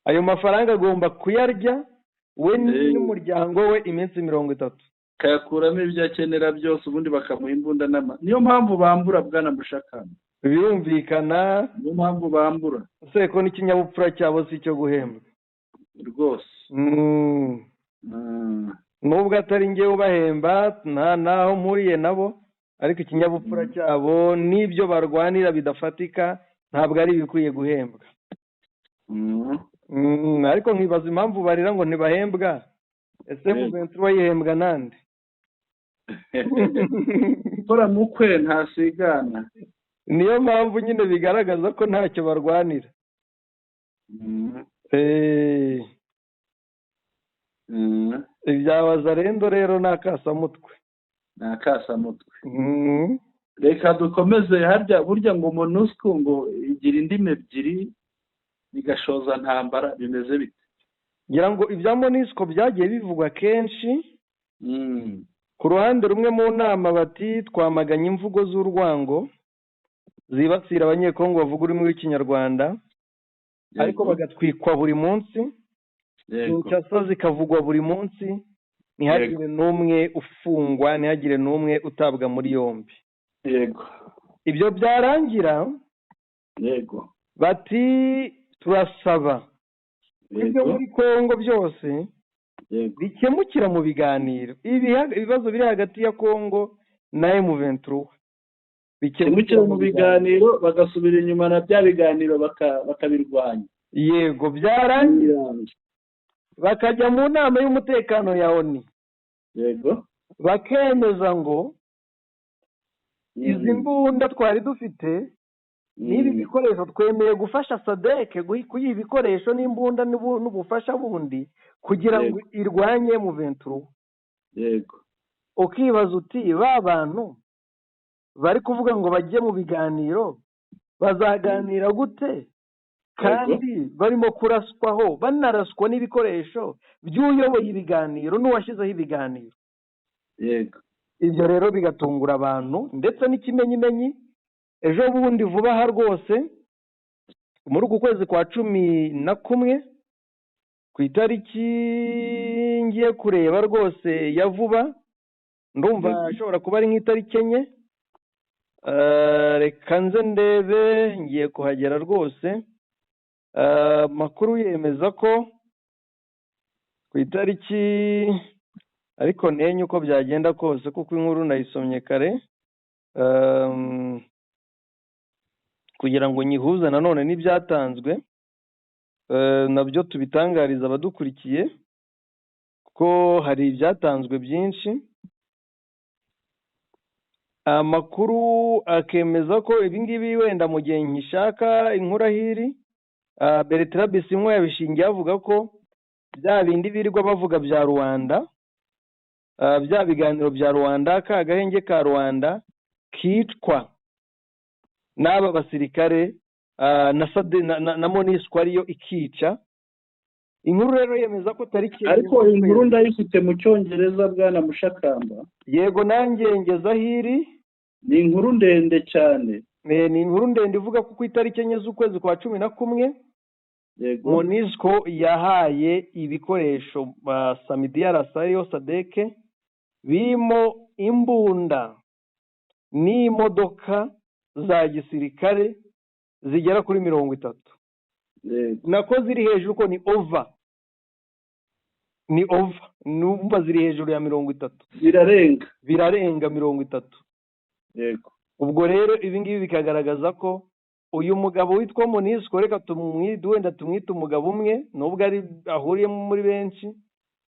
Ayo mafaranga agomba kuyarya we n'umuryango we iminsi 30,
kayakuramo ibyo akenera byose, ubundi bakamuha imbunda n'ama. Niyo mpamvu bambura bwana Mushakamba.
Birumvikana,
niyo mpamvu bambura.
Seko n'ikinyabupfura cyabo si icyo guhembwa
rwose.
Nubwo atari njye ubahemba nta naho mpuriye nabo, ariko ikinyabupfura cyabo n'ibyo barwanira bidafatika ntabwo ari ibikwiye guhembwa. Ariko nkibaza impamvu barira ngo ntibahembwa. Ese Muventura yihembwa nande?
Gukora mukwe ntasigana.
Niyo mpamvu nyine bigaragaza ko ntacyo barwanira. Ibya Wazalendo rero ni akasamutwe.
Ni akasamutwe. Reka dukomeze. Harya burya ngo MONUSCO ngo igira indimi ebyiri igashoza ntambara, bimeze bite?
Ngira ngo ibya MONUSCO byagiye bivugwa kenshi. Ku ruhande rumwe mu nama bati twamaganye imvugo z'urwango zibasira abanyekongo bavuga ururimi rw'ikinyarwanda, ariko bagatwikwa buri munsi, Kinshasa zikavugwa buri munsi, ntihagire n'umwe ufungwa, ntihagire n'umwe utabwa muri yombi.
Yego.
Ibyo byarangira,
yego,
bati turasaba ibyo muri Kongo byose bikemukira mu biganiro. Ibibazo biri hagati ya Kongo na M23
Bikemukira mu biganiro, bagasubira inyuma na bya biganiro bakabirwanya.
Yego, byarangira bakajya mu nama y'umutekano ya ONU.
Yego,
bakemeza ngo izi mbunda twari dufite n'ibi bikoresho twemeye gufasha SADC kuyiha ibikoresho n'imbunda n'ubufasha bundi kugira ngo irwanye M23.
Yego,
ukibaza uti ba bantu bari kuvuga ngo bajye mu biganiro bazaganira gute kandi barimo kuraswaho, banaraswa n'ibikoresho by'uyoboye ibiganiro n'uwashyizeho ibiganiro.
Yego,
ibyo rero bigatungura abantu. Ndetse n'ikimenyimenyi ejo bundi vuba aha rwose muri uku kwezi kwa 11 ku itariki ngiye kureba rwose ya vuba, ndumva ashobora kuba ari nk'itariki 4, reka nze ndebe, ngiye kuhagera rwose. Makuru yemeza ko ku itariki, ariko ntenye uko byagenda kose kuko inkuru nayisomye kare, kugira ngo nyihuze nanone n'ibyatanzwe nabyo tubitangariza abadukurikiye, kuko hari ibyatanzwe byinshi. Amakuru akemeza ko ibi ngibi wenda mu gihe nkishaka inkuru ahiri, Bertrand Bisimwa yabishingiye avuga ko bya bindi birirwa bavuga bya Rwanda, bya biganiro bya Rwanda, ka gahenge ka Rwanda kicwa n'aba basirikare na na MONUSCO ariyo ikica. Inkuru rero yemeza ko tariki,
ariko inkuru ndayifite mu Cyongereza bwana Mushakamba.
Yego, nanjye ngeza ahiri.
Ni inkuru ndende cyane.
Ni inkuru ndende ivuga ko ku itariki 4 z'ukwezi kwa 11 MONUSCO yahaye ibikoresho ba SAMIDRC ariyo SADC birimo imbunda n'imodoka za gisirikare zigera kuri 30. Nako ziri hejuru ko ni over, ni over, numva ziri hejuru ya 30, birarenga 30.
Yego,
ubwo rero ibi ngibi bikagaragaza ko uyu mugabo witwa MONUSCO, reka tumwite wenda tumwite umugabo umwe nubwo ari ahuriyemo muri benshi,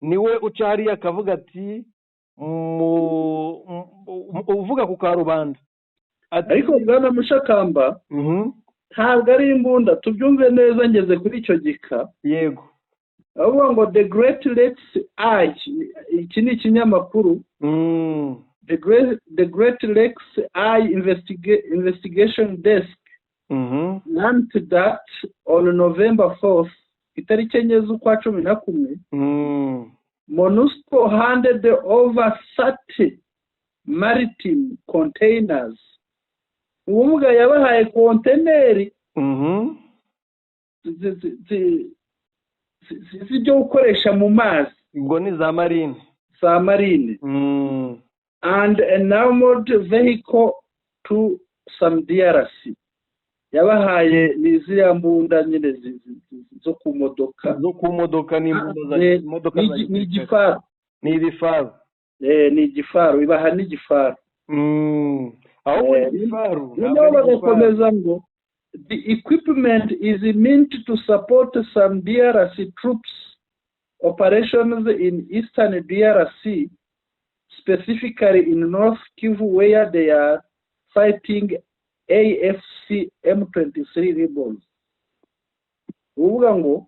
niwe uca hariya akavuga ati uvuga ku karubanda.
Ariko bwana Mushakamba, ntabwo ari imbunda, tubyumve neza, ngeze kuri icyo gika.
Yego,
avuga ngo The Great Lakes Eye, iki ni ikinyamakuru, The Great Lakes Eye Investigation Desk learned that on November 4th, itariki 4 z'ukwa 11, MONUSCO handed over 30 maritime containers. Uwo yabahaye konteneri z'ibyo gukoresha mu mazi,
ubwo ni za marine,
za marine, and an armored vehicle to SAMIDRC. Yabahaye ni ziriya mbunda nyine zo ku modoka,
zo ku modoka, n'imbunda za modoka,
ni igifaru,
ni ibifaru,
ni igifaru, ibaha n'igifaru.
Aho igifaru
noneho bagakomeza ngo the equipment is meant to support SAMIDRC troops operations in eastern DRC, specifically in North Kivu where they are fighting AFC M23 rebels. Uvuga ngo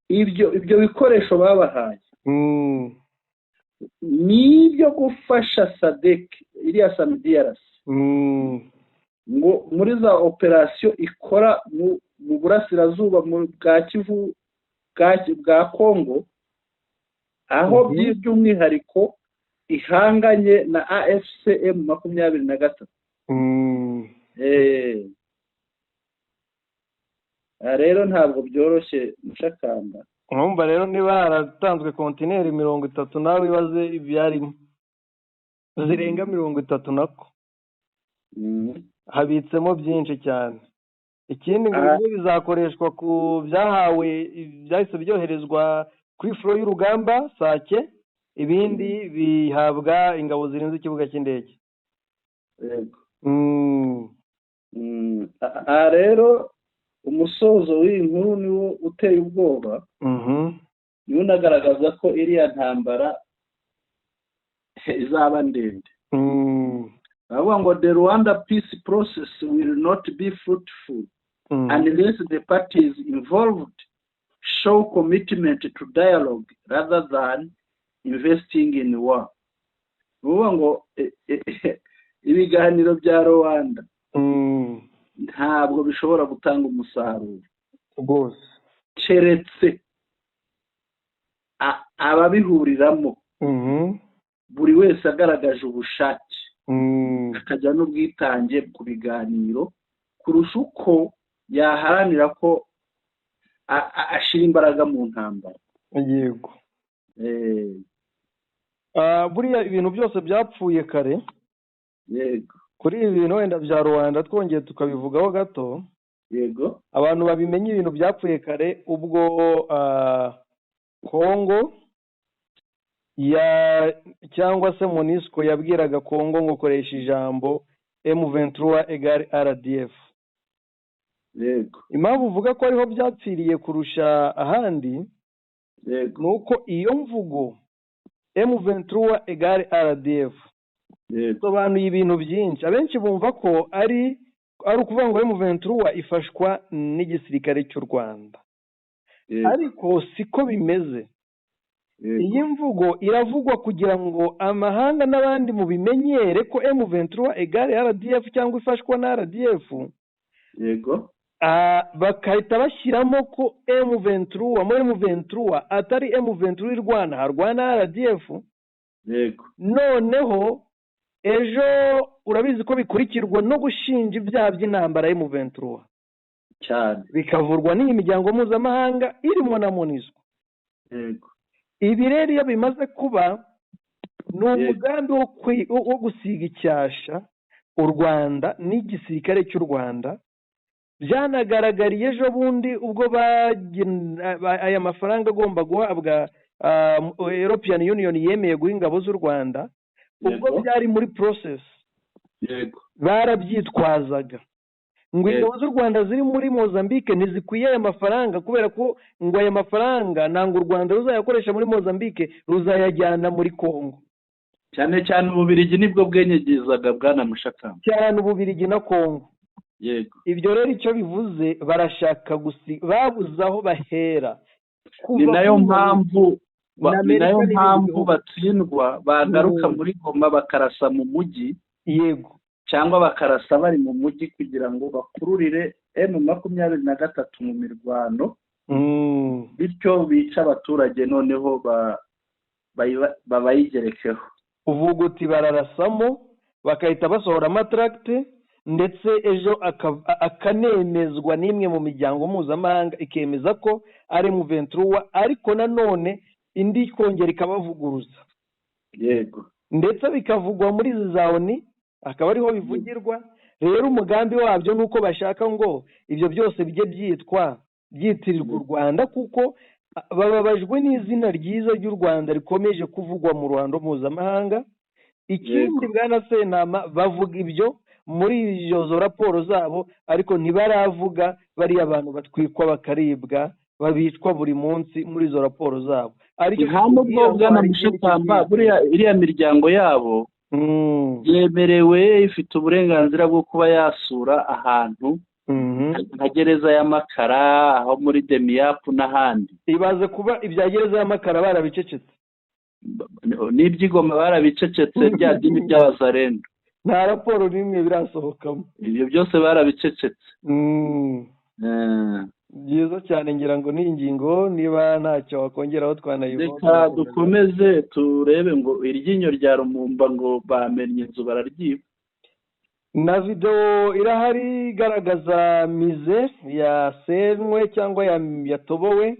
ibyo bikoresho babahaye ni ibyo gufasha SADC, iriya SAMIDRC, ngo muri za operasiyo ikora mu burasirazuba bwa Kivu bwa Kongo, aho by'umwihariko ihanganye na AFC M23. Rero ntabwo byoroshye Mushakamba.
Urumva rero niba haratanzwe kontineri 30, nawe ibaze ibyarimo zirenga 30, nako habitsemo byinshi cyane. Ikindi ngo bimwe bizakoreshwa ku byahawe byahise byoherezwa kuri furo y'urugamba Sake, ibindi bihabwa ingabo zirinze ikibuga cy'indege.
Yego. Aha rero umusozo w'iyi nkuru niwo uteye ubwoba, niwo unagaragaza ko iriya ntambara izaba ndende. Baravuga ngo the Rwanda peace process will not be fruitful unless the parties involved show commitment to dialogue rather than investing in war. Ni ukuvuga ngo ibiganiro bya Rwanda ntabwo bishobora gutanga umusaruro keretse ababihuriramo buri wese agaragaje ubushake, akajya n'ubwitange ku biganiro, kurusha uko yaharanira ko ashyira imbaraga mu ntambara.
Yego. Buriya ibintu byose byapfuye kare. Kuri ibi bintu wenda bya Rwanda twongeye tukabivugaho gato. Abantu babimenye, ibintu byapfuye kare ubwo Kongo ya cyangwa se MONUSCO yabwiraga Kongo ngo koresha ijambo M23 égale RDF. Impamvu uvuga ko ariho byapfiriye kurusha ahandi ni uko iyo mvugo M23 égale RDF bisobanuye ibintu byinshi. Abenshi bumva ko ari ukuvuga ngo M23 ifashwa n'igisirikare cy'u Rwanda, ariko siko bimeze. Iyi mvugo iravugwa kugira ngo amahanga n'abandi mubimenyere ko M23 égale RDF cyangwa ifashwa na RDF. Bagahita bashyiramo ko M23 muri M23 atari M23 irwana, harwana RDF. Noneho ejo urabizi ko bikurikirwa no gushinja ibyaha by'intambara M23
cyane,
bikavurwa n'iyi miryango mpuzamahanga irimo na MONUSCO. Ibi rero iyo bimaze kuba ni umugambi wo gusiga icyasha u Rwanda n'igisirikare cy'u Rwanda. Byanagaragariye ejo bundi ubwo aya mafaranga agomba guhabwa European Union yemeye guha ingabo z'u Rwanda, ubwo byari muri process. Barabyitwazaga ngo ingabo z'u Rwanda ziri muri Mozambique ntizikwiye aya mafaranga, kubera ko ngo aya mafaranga ntabwo u Rwanda ruzayakoresha muri Mozambique, ruzayajyana muri Kongo.
Cyane cyane Ububirigi nibwo bwenyegezaga, bwana Mushakamba.
Cyane Ububirigi na Kongo. Ibyo rero icyo bivuze, barashaka babuze aho bahera.
Ni nayo mpamvu batsindwa, bagaruka muri Goma bakarasa mu mujyi. Cyangwa bakarasa bari mu mujyi kugira ngo bakururire M23 mu mirwano, bityo bica abaturage, noneho babayigerekeho.
Uvuga uti bararasamo bakahita basohora amatracte, ndetse ejo akanemezwa n'imwe mu miryango mpuzamahanga ikemeza ko ari M23, ariko nanone indi ikongera ikabavuguruza. Ndetse bikavugwa muri izi za ONU, akaba ariho bivugirwa. Rero umugambi wabyo nuko bashaka ngo ibyo byose bijye byitwa byitirirwa u Rwanda, kuko bababajwe n'izina ryiza ry'u Rwanda rikomeje kuvugwa mu ruhando mpuzamahanga. Ikindi bwana Sentama, bavuga ibyo muri izo raporo zabo, ariko ntibaravuga bariya abantu batwikwa bakaribwa babicwa buri munsi muri izo raporo zabo.
Ariko nta nubwo bwana Mushakamba, buriya iriya miryango yabo yemerewe, ifite uburenganzira bwo kuba yasura ahantu nka gereza y'amakara, aho muri Demiyapu n'ahandi.
Ibaze kuba ibya gereza y'amakara barabicecetse,
n'iby'igoma barabicecetse, bya dini by'abazarendo
nta raporo n'imwe birasohokamo.
Ibyo byose barabicecetse.
Byiza cyane, ngira ngo ni ingingo niba ntacyo wakongeraho twanayivuga.
Reka dukomeze turebe ngo iryinyo rya Lumumba ngo bamennye inzu bararyiba.
Na video irahari igaragaza mize yasenwe cyangwa yatobowe,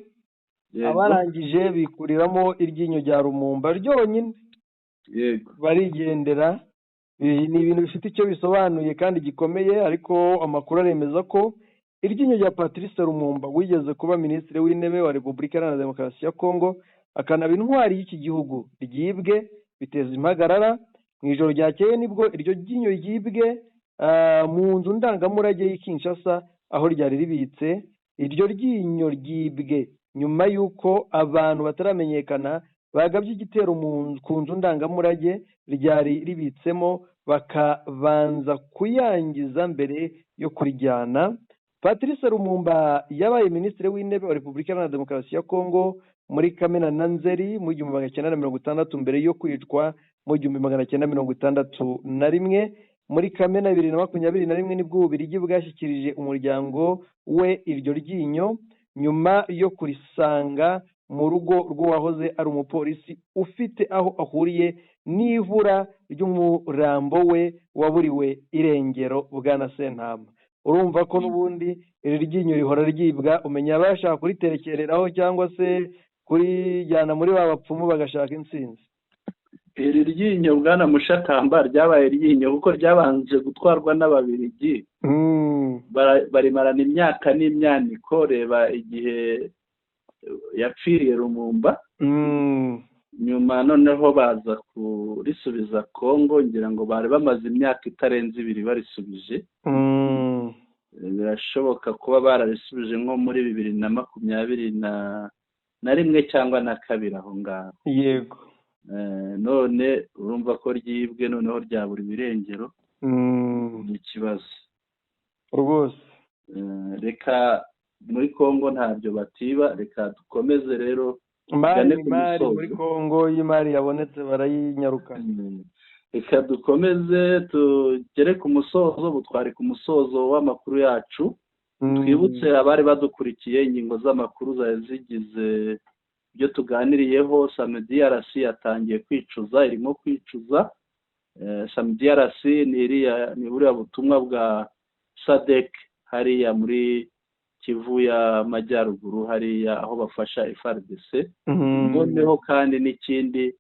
abarangije bikuriramo iryinyo rya Lumumba ryonyine. Barigendera. Ni ibintu bifite icyo bisobanuye kandi gikomeye, ariko amakuru aremeza ko iryinyo rya Patrice Lumumba wigeze kuba minisitiri w'intebe wa Repubulika Iharanira Demokarasi ya Kongo akanaba intwari y'iki gihugu ryibwe, biteza impagarara. Mu ijoro ryakeye nibwo iryo ryinyo ryibwe mu nzu ndangamurage y'i Kinshasa aho ryari ribitse. Iryo ryinyo ryibwe nyuma y'uko abantu bataramenyekana bagabye igitero ku nzu ndangamurage ryari ribitsemo, bakabanza kuyangiza mbere yo kurijyana. Patrice Lumumba yabaye minisitiri w'intebe wa Repubulika Iharanira Demokarasi ya Kongo muri Kamena na Nzeri mu 1960 mbere yo kwicwa mu 1961. Muri Kamena 2021 nibwo Ububiligi bwashyikirije umuryango we iryo ryinyo nyuma yo kurisanga mu rugo rw'uwahoze ari umupolisi ufite aho ahuriye n'ibura ry'umurambo we waburiwe irengero, Bwana Sentama. Urumva ko n'ubundi iri ryinyo rihora ryibwa, umenya abashaka kuriterekereraho cyangwa se kurijyana muri ba bapfumu bagashaka intsinzi.
Iri ryinyo, Bwana Mushakamba, ryabaye iryinyo kuko ryabanje gutwarwa n'Ababiligi, barimarana imyaka n'imyaniko. Reba igihe yapfiriye Lumumba, nyuma noneho baza kurisubiza Kongo, ngira ngo bari bamaze imyaka itarenze 2 barisubije. Birashoboka kuba bararisubije nko muri 2021 cyangwa na 2 aho ngaho.
Yego.
None urumva ko ryibwe, noneho ryabura ibirengero, ni ikibazo
rwose.
Reka muri Kongo ntabyo batiba, reka dukomeze rero.
Imari muri Kongo y'imari yabonetse barayinyarukana.
Reka dukomeze tugere ku musozo, butware ku musozo w'amakuru yacu. Twibutse abari badukurikiye ingingo z'amakuru zari zigize ibyo tuganiriyeho. SAMIDRC yatangiye kwicuza, irimo kwicuza. SAMIDRC ni buriya butumwa bwa SADC hariya muri Kivu y'Amajyaruguru, hariya aho bafasha FARDC. Noneho kandi n'ikindi,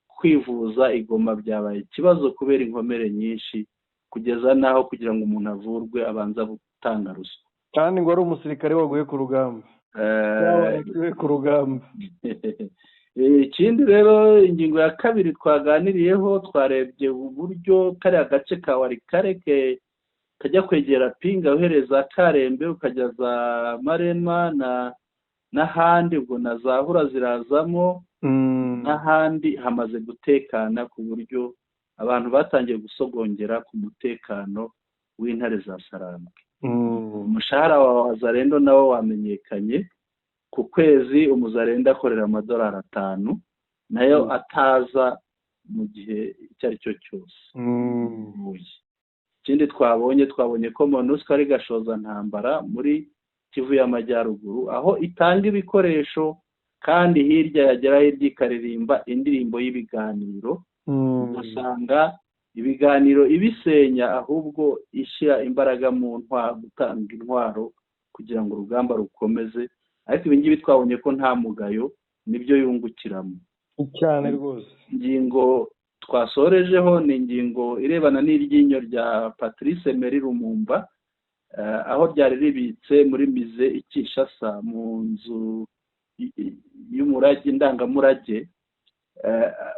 kwivuza igoma byabaye ikibazo kubera inkomere nyinshi, kugeza naho kugira ngo umuntu avurwe abanza gutanga ruswa.
Kandi ngo ari umusirikare waguye ku rugamba. Ku rugamba.
Ikindi rero, ingingo ya kabiri twaganiriyeho, twarebye uburyo kariya gace ka Walikale kajya kwegera Pinga, uhereza Karembe ukajya za Marema n'ahandi, ubwo na za Hura zirazamo, n'ahandi hamaze gutekana ku buryo abantu batangiye gusogongera ku mutekano w'intare za Sarambwe. Umushahara wa Wazalendo nawo wamenyekanye. Ku kwezi umuzalendo akorera $5, nayo ataza mu gihe icyo ari cyo cyose. Ikindi twabonye ko MONUSCO ari gashoza ntambara muri Kivu y'Amajyaruguru, aho itanga ibikoresho kandi hirya yagera hirya ikaririmba indirimbo y'ibiganiro, ugasanga ibiganiro ibisenya, ahubwo ishyira imbaraga mu gutanga intwaro kugira ngo urugamba rukomeze. Ariko ibi ngibi twabonye ko nta mugayo, nibyo yungukiramo
cyane rwose.
Ingingo twasorejeho ni ingingo irebana n'iryinyo rya Patrice Emery Lumumba, aho ryari ribitse muri mize i Kinshasa mu nzu y'umurage ndangamurage,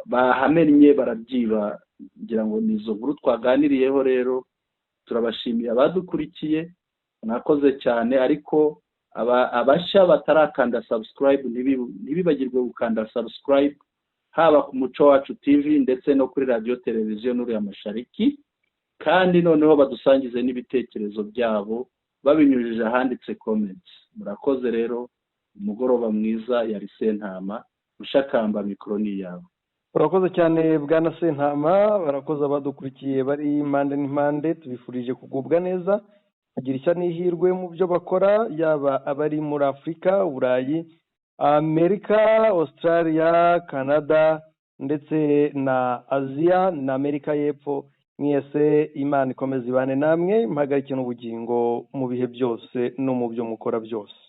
bahamennye barabyiba. Ngira ngo ni izo nkuru twaganiriyeho. Rero turabashimiye abadukurikiye, mwakoze cyane. Ariko abashya batarakanda subscribe ntibibagirwe gukanda subscribe, haba ku Muco Wacu TV ndetse no kuri radiyo televiziyo Nuru Mashariki. Kandi noneho badusangize n'ibitekerezo byabo babinyujije ahanditse comments. Murakoze rero, umugoroba mwiza. Yari Sentama Mushakamba, mikoro ni yawe.
Urakoze cyane Bwana Sentama, barakoze abadukurikiye bari impande n'impande, tubifurije kugubwa neza, kugira ishya n'ihirwe mu byo bakora, yaba abari muri Afurika, Burayi, Amerika, Australia, Canada ndetse na Aziya na Amerika y'Epfo. Mwese Imana ikomeze ibane namwe, impagarike n'ubugingo mu bihe byose no mu byo mukora byose.